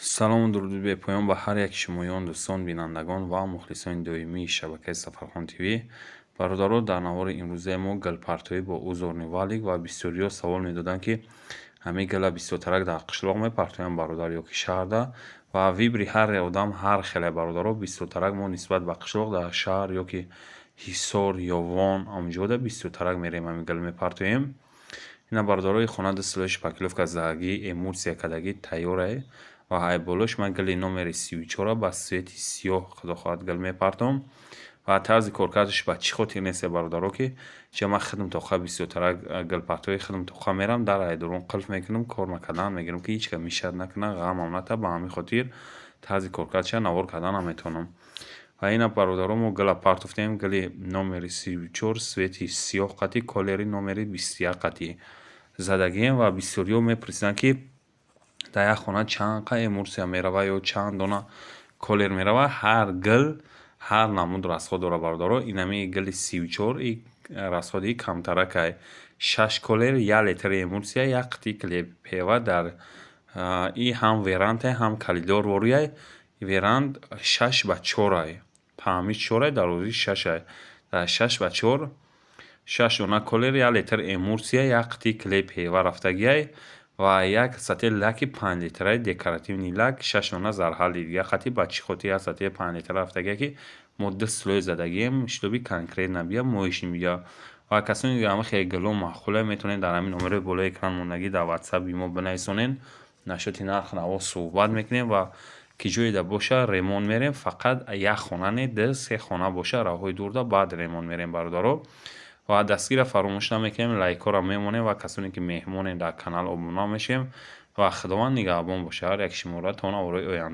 Салому дуруди бепоён ба ҳар яки шумоён, дӯстон, бинандагон ва мухлисони доимии шабакаи Сафархон ТВ. Бародаро, дар навори имрӯзаи мо гулпартоӣ бо узорный валик. Ва бисёриҳо савол медоданд, ки ҳамин гула бисёртарак дар қишлоқ мепартоянд, бародар, ё ки шаҳрда? Ва выбори ҳар одам ҳар хеле, бародаро. Бисёртарак мо нисбат ба қишлоқ дар шаҳр ё ки Ҳисор ё Вон, ҳамҷода бисёртарак мерем, ҳамин гул мепартоем. Ина, бародаро, хона ду слой шпаклёвка задагӣ, эмульсия кардагӣ, тайёрае. Ва ҳай болош ман гули номери 34-а ба цвети сиёҳ, худо хоҳад, гул мепартом. Ва тарзи коркардаш ба чӣ хотир несте, бародаро, ки ча ман худам тоқа бисёртарак гулпартои худам тоқа мерам, дар айдурун қулф мекунам, кор накардан мегирам, ки ҳеҷ кас мешать накунад, ғамам ната. Ба ҳамин хотир тарзи коркардша навор кардан наметавонам. Ва ина, бародаро, мо гула партофтем, гули номери 34, цвети сиёҳ қатӣ колери номери 21 қатӣ задагием. Ва бисёриҳо мепурсиданд, ки дар як хона чанд қа эмульсия мерава ё чанд дона колер мерава. Ҳар гул ҳар намуд расход дорад, бародаро. Инами гули 34 и расходи камтаракай: шаш колер, 1 литри эмульсия, як қитъи клей ПВА. Дар и ҳам веранда, ҳам коридор ворияй. Веранда 6 ба 4-ай, паҳмиш 4-ай, дарозиш 6-ай. Дар 6 ба 4 шаш дона колер, 1 литр эмульсия, як қитъи клей ПВА рафтагиай ва як сатил лаки 5 литраи декоративный лак, шаш дона зарҳалли дига қатӣ. Ба чӣ хотир як сатили 5 литра рафтагия? Ки мо ду слой задагием, чтобы конкретно бия моечный бия. Ва касоне ки ҳама хеле гуло маъқуле, метавонед дар ҳамин номерои болои экран мондагӣ дар ватсапи мо бинависонед, насчёти нарх наво суҳбат мекунем. Ва ки ҷойеда боша, ремонт мерем. Фақат як хона не, ду се хона боша, роҳҳои дурда, баъд ремонт мерем, бародаро. Ва дастгирро фаромӯш намекунем, лайкҳоро мемонем ва касоне ки меҳмонем дар канал, обуна мешавем. Ва Худованд нигаҳбон бошад ҳар яки шуморо то навораи оянда.